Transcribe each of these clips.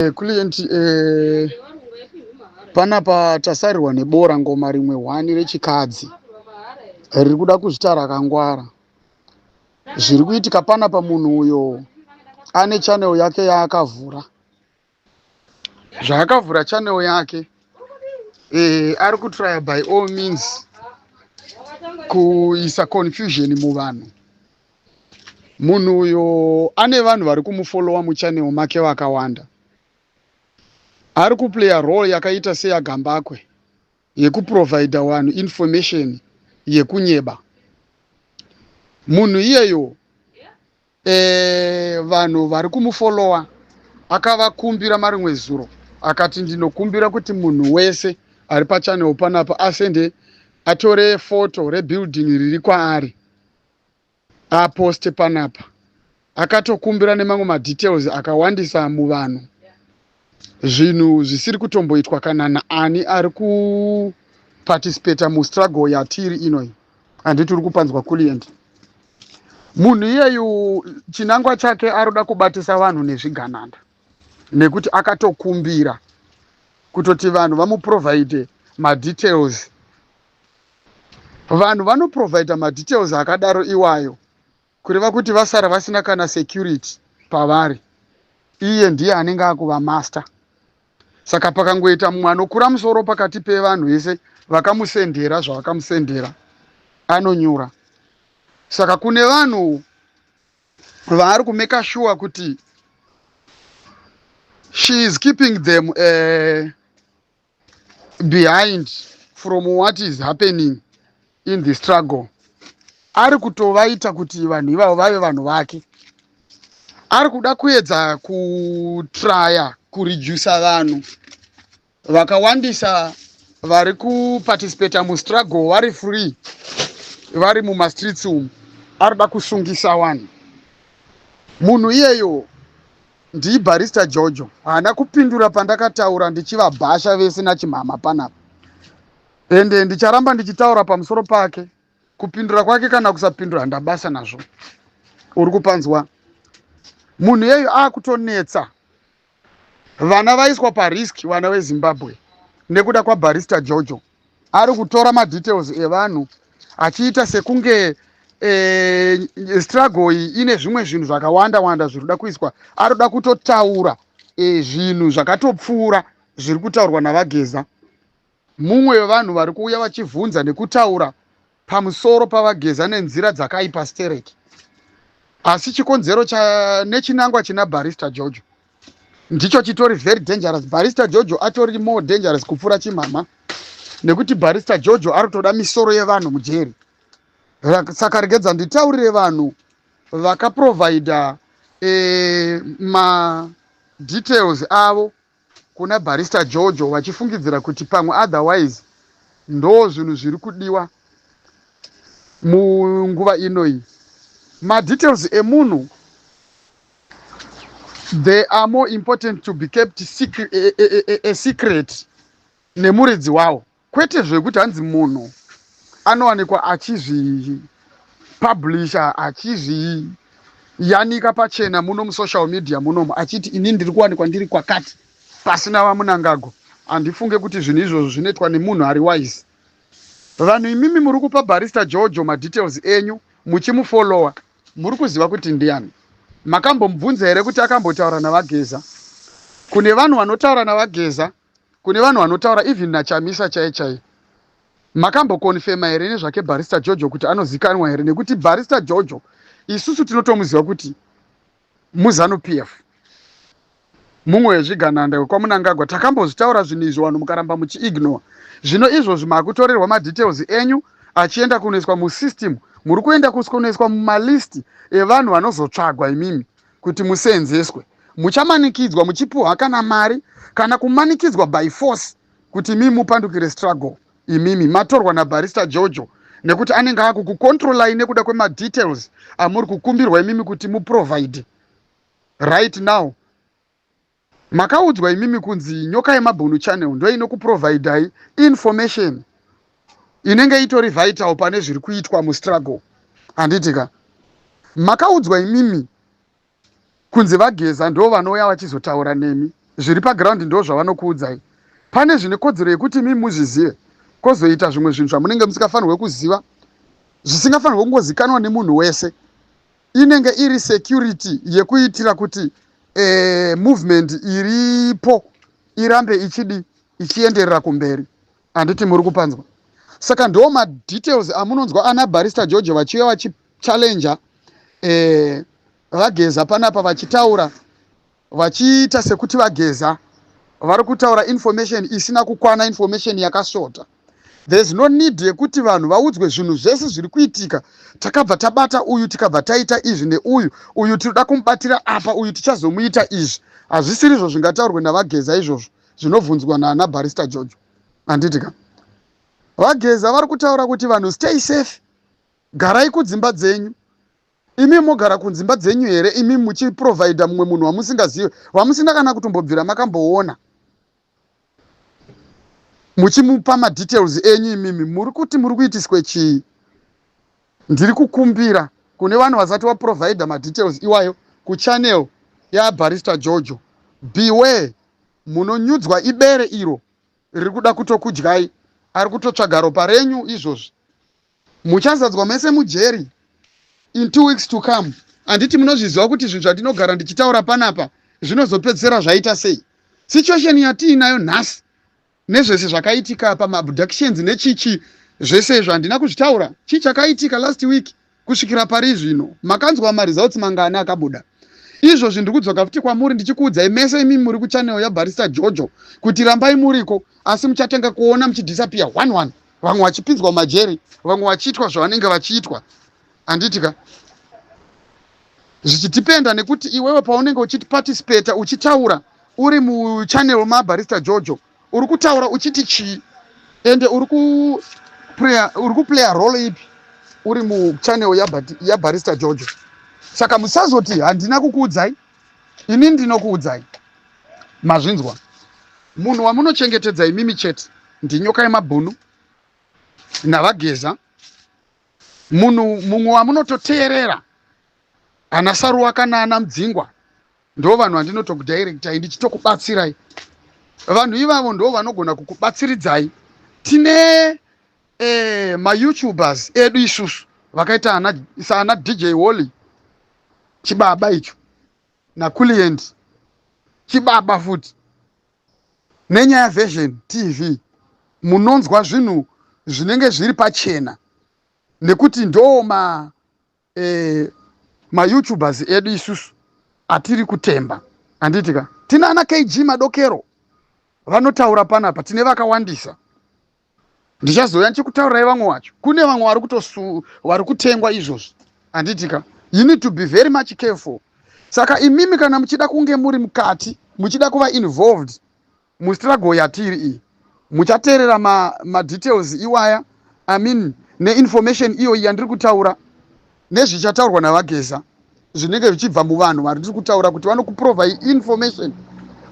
Client, panapa tasarirwa nebora ngoma rimwe hwani rechikadzi riri kuda kuzvita rakangwara. Zviri kuitika panapa, munhu uyo ane channel yake yaakavhura. Zvaakavhura channel yake, ari kutrya by all means kuisa confusion muvanhu. Munhu uyo ane vanhu vari kumufollowa muchannel make vakawanda. Ari kuplaya role yakaita seyaGambakwe yekuprovhaidha vanhu information yekunyeba. Munhu iyeyo, vanhu vari kumufollowa akavakumbira marimwe zuro, akati, "Ndinokumbira kuti munhu wese ari pachannel panapa asende, atore foto rebuilding riri kwaari, aposte panapa." Akatokumbira nemamwe madetails akawandisa muvanhu, zvinhu zvisiri kutomboitwa kana naani ari kuparticipata mustruggle yatiri inoi. Handiti uri kupanzwa, client? Munhu iyeyu chinangwa chake arikuda kubatisa vanhu nezvigananda, nekuti akatokumbira kutoti vanhu vamuprovhaide madetails. Vanhu vanoprovhaida madetails akadaro iwayo, kureva kuti vasara vasina kana security pavari. Iye ndiye anenge akuva master. Saka pakangoita mumwe anokura musoro pakati pevanhu vese vakamusendera zvavakamusendera, anonyura. Saka kune vanhu vaari kumeka sure kuti she is keeping them behind from what is happening in the struggle. Ari kutovaita kuti vanhu ivavo vave vanhu vake. Ari kuda kuedza kutraya kuredusa vanhu vakawandisa vari kuparticipata mustruggle, vari free, vari mumastreets umu. Ari kuda kusungisa vanhu. Munhu iyeyo ndiBarrister Jojo. Haana kupindura pandakataura ndichivabhasha vese nachimhama panapa, ende ndicharamba ndichitaura pamusoro pake. Kupindura kwake kana kusapindura, handabasa nazvo. Uri kupanzwa? Munhu iyeyo aakutonetsa. Vana vaiswa parisk, vana veZimbabwe, nekuda kwaBarrister Jojo. Ari kutora madetails evanhu achiita sekunge struggle iyi ine zvimwe zvinhu zvakawanda wanda zviri kuda kuiswa. Ari kuda kutotaura zvinhu zvakatopfuura zviri kutaurwa naVaGeza. Mumwe wevanhu vari kuuya vachivhunza nekutaura pamusoro paVaGeza nenzira dzakaipa stereki. Asi chikonzero nechinangwa china Barrister Jojo ndicho chitori very dangerous. Barrister Jojo atori more dangerous kupfuura chimama, nekuti Barrister Jojo ari kutoda misoro yevanhu mujeri. Saka regedza nditaurire vanhu vakaprovhaidha madetails avo kuna Barrister Jojo vachifungidzira kuti pamwe otherwise ndo zvinhu zviri kudiwa munguva inoyi. Madetails emunhu, they are more important to be kept secret, a secret nemuridzi wawo, kwete zvekuti hanzi munhu anowanikwa achizvipublisha, achizviyanika pachena muno musocial media munomu, achiti, "Ini ndiri kuwanikwa ndiri kwakati," pasina vaMunangagwa. Handifunge kuti zvinhu izvozvo zvinoitwa nemunhu ari wise. Vanhu imimi muri kupa Barrister Jojo madetails enyu muchimufollowa, muri kuziva kuti ndiani? Makambomubvunza here kuti akambotaura naVaGeza? Kune vanhu vanotaura naVaGeza, kune vanhu vanotaura even naChamisa chai chai. Makambokonfema here nezvake Barrister Jojo kuti anozikanwa here? Nekuti Barrister Jojo isusu tinotomuziva kuti muZANU PF, mumwe wezvigananda wekwaMunangagwa. Takambozvitaura zvinhu izvo, vanhu mukaramba muchiignore. Zvino izvozvi makutorerwa madetails enyu achienda kunoiswa musystem. Muri kuenda kunoiswa mumalist evanhu vanozotsvagwa imimi kuti museenzeswe. Muchamanikidzwa, muchipiwa kana mari kana kumanikidzwa by force kuti imimi mupandukire struggle. Imimi matorwa naBarrister Jojo, nekuti anenge akukucontrolai nekuda kwemadetails amuri kukumbirwa imimi kuti muprovide right now. Makaudzwa imimi kunzi Nyoka Yemabhunu channel ndo inokuprovhaidai information inenge itori vital pane zviri kuitwa mustruggle, handiti ka? Makaudzwa imimi kunzi VaGeza ndo vanouya vachizotaura nemi. Zviri paground ndo zvavanokuudzai. Pane zvine kodzero yekuti imi muzvizive, kwozoita zvimwe zvinhu zvamunenge musingafanirwe kuziva, zvisingafanirwe kungozikanwa nemunhu wese. Inenge iri security yekuitira kuti movement iripo irambe ichidi ichienderera kumberi. Handiti muri kupanzwa? Saka ndo madetails amunonzwa ana Barrister George vachiuya vachichallenger VaGeza panapa, vachitaura vachiita sekuti VaGeza vari kutaura information isina kukwana, information yakasvota. There's no need yekuti vanhu vaudzwe zvinhu zvese zviri kuitika. Takabva tabata uyu, tikabva taita izvi neuyu, uyu tinoda kumubatira apa, uyu tichazomuita izvi. Hazvisirizvo zvingataurwe naVaGeza izvozvo zvinobvunzwa naana Barrister George, handiti ka? VaGeza vari kutaura kuti vanhu stay safe, garai kudzimba dzenyu. Imi mogara kudzimba dzenyu here imi muchiprovhaidha mumwe munhu wamusingazive, wamusina kana kutombobvira makamboona, muchimupa madetails enyu? Imimi muri kuti muri kuitiswe chii? Ndiri kukumbira kune vanhu vasati vaprovhaidha madetails iwayo kuchannel yaBarrister Jojo, beware, munonyudzwa. Ibere iro riri kuda kutokudyai, ari kutotsvaga ropa renyu izvozvi. Muchazadzwa mese mujeri in 2 weeks to come. Handiti munozviziva kuti zvinhu zvandinogara ndichitaura panapa zvinozopedzisira zvaita sei? Situation yatiinayo nhasi nezvese zvakaitika pamaabductions nechichi zvese izvo, handina kuzvitaura. Chii chakaitika last week kusvikira pari zvino? Makanzwa maresults mangani akabuda? Izvozvi ndiri kudzoka futi kwamuri ndichikuudzai mese imi muri kuchannel yaBarrister Jojo kuti rambai muriko, asi muchatanga kuona muchidisappear one one, vamwe vachipinzwa mumajeri, vamwe vachiitwa zvavanenge vachiitwa, handiti ka? Zvichidependa nekuti iwewe paunenge uchiparticipata, uchitaura uri muchannel maBarrister Jojo, uri kutaura uchiti chii, ende uri kuplaya role ipi uri muchannel yaBarrister Jojo. Saka musazoti handina kukuudzai. Ini ndinokuudzai, mazvinzwa? Munhu wamunochengetedza imimi chete ndinyoka yemabhunu naVaGeza. Munhu mumwe wamunototeerera ana Saruwa kana ana Mudzingwa, ndo vanhu vandinotokudirectai ndichitokubatsirai. Vanhu ivavo ndo vanogona kukubatsiridzai. Tine mayoutubers edu isusu vakaita saana DJ Wally, chibaba icho, naCulient, chibaba futi, neNyaya Version TV. Munonzwa zvinhu zvinenge zviri pachena nekuti ndo mayoutubers edu isusu atiri kutemba, handiti ka? Tina ana KG Madokero vanotaura panapa. Tine vakawandisa. Ndichazouya ndichikutaurirai vamwe vacho. Kune vamwe vari kutosu vari kutengwa izvozvi, handiti ka? You need to be very much careful. Saka imimi kana muchida kunge muri mukati, muchida kuva involved mustruggle yatiri iyi, muchateerera madetails ma iwaya, I mean, neinformation iyoyi yandiri kutaura nezvichataurwa naVaGeza zvinenge zvichibva muvanhu vari ndiri kutaura kuti vanokuprovide information,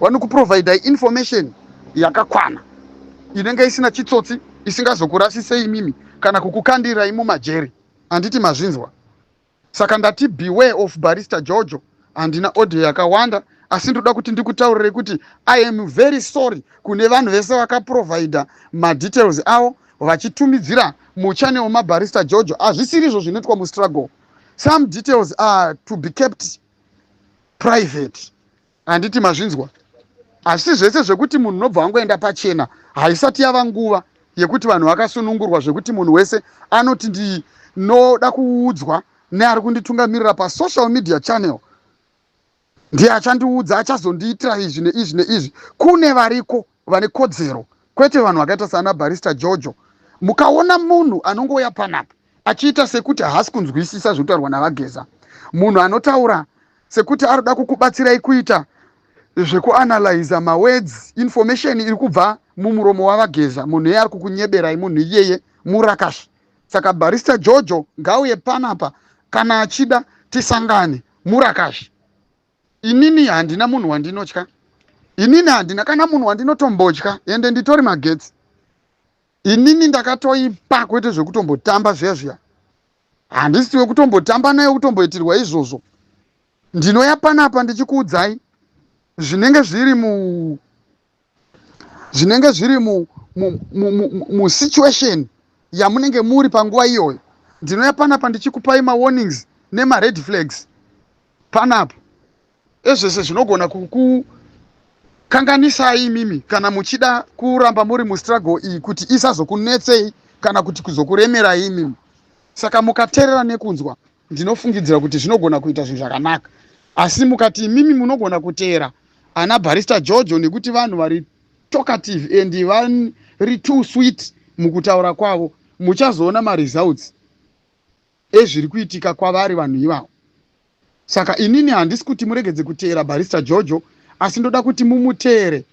vanokuprovida information yakakwana inenge isina chitsotsi, isingazokurasisei imimi kana kukukandirai mumajeri, handiti mazvinzwa? Saka ndati beware of Barrister Jojo. Handina audio yakawanda, asi ndoda kuti ndikutaurirei kuti I am very sorry kune vanhu vese vakaprovida madetails avo vachitumidzira muchannel maBarrister Jojo. Hazvisirizvo zvinoitwa mustruggle. Some details are to be kept private, handiti mazvinzwa? Hazvisi zvese zvekuti munhu unobva wangoenda pachena. Haisati yava nguva yekuti vanhu vakasunungurwa zvekuti munhu wese anoti ndinoda kuudzwa neari kunditungamirira pasocial media channel, ndiye achandiudza, achazondiitira izvi neizvi neizvi. Kune variko vane kodzero, kwete vanhu vakaita saana Barrister Jojo. Mukaona munhu anongouya panapa achiita sekuti haasi kunzwisisa zvinotaurwa naVaGeza, munhu anotaura sekuti arikuda kukubatsirai kuita zvekuanalyza mawords, information iri kubva mumuromo waVaGeza, munhu iye ari kukunyeberai. Munhu iyeye murakashi. Saka Barrister Jojo ngauye panapa kana achida tisangane. Murakashi. Inini handina munhu wandinotya. Inini handina kana munhu wandinotombotya, ende nditori magetsi. Inini ndakatoipa, kwete zvekutombotamba zviya zviya. Handisi wekutombotamba naye, kutomboitirwa izvozvo. Ndinoya panapa ndichikuudzai. Zvinenge zviri mu zvinenge zviri musituation yamunenge muri panguva iyoyo. Ndinouya panapa ndichikupai mawarnings nemared flags panapa ezvese zvinogona kukukanganisai imimi kana muchida kuramba muri mustruggle iyi kuti isazokunetsei kana kuti kuzokuremerai imimi. Saka mukateerera nekunzwa, ndinofungidzira kuti zvinogona kuita zvinhu zvakanaka. Asi mukati imimi munogona kuteera ana Barista Jojo nekuti vanhu vari talkative and vari too sweet mukutaura kwavo, muchazoona maresults ezviri kuitika kwavari vanhu ivavo. Saka inini handisi kuti muregedze kuteera Barista Jojo, asi ndoda kuti mumuteere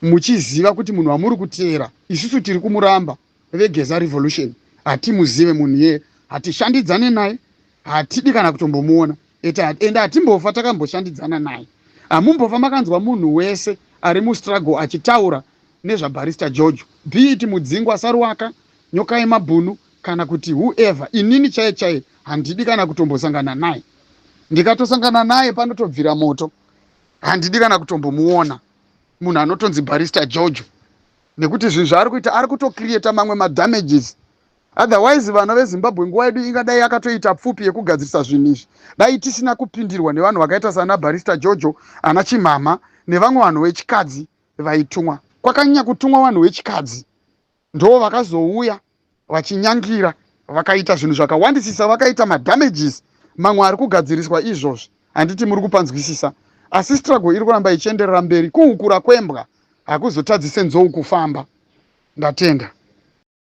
muchiziva kuti munhu wamuri kuteera isusu tiri kumuramba veGeza Revolution. Hatimuzive munhu iyeye, hatishandidzane naye, hatidi kana kutombomuona, ende hatimbofa takamboshandidzana naye. Hamumbofa makanzwa munhu wese ari mustruggle achitaura nezvaBarista Jojo, be it Mudzingwa Saruwaka, Nyoka Yemabhunu kana kuti whoever. Inini chaiye chaiye handidi kana kutombosangana naye. Ndikatosangana naye panotobvira moto. Handidi kana kutombomuona munhu anotonzi Barista Jojo, nekuti zvinhu zvaari kuita ari kutocreata mamwe madamages. Otherwise vana veZimbabwe, nguva yedu ingadai yakatoita pfupi yekugadzirisa zvinhu izvi dai tisina kupindirwa nevanhu vakaita sana Barista Jojo, ana Chimhamha nevamwe vanhu vechikadzi vaitumwa. Kwakanyanya kutumwa vanhu vechikadzi, ndo vakazouya vachinyangira, vakaita zvinhu zvakawandisisa, vakaita madamages mamwe ari kugadziriswa izvozvi. Handiti muri kupanzwisisa? Asi struggle iri kuramba ichienderera mberi. Kuhukura kwembwa hakuzotadzise nzou kufamba. Ndatenda.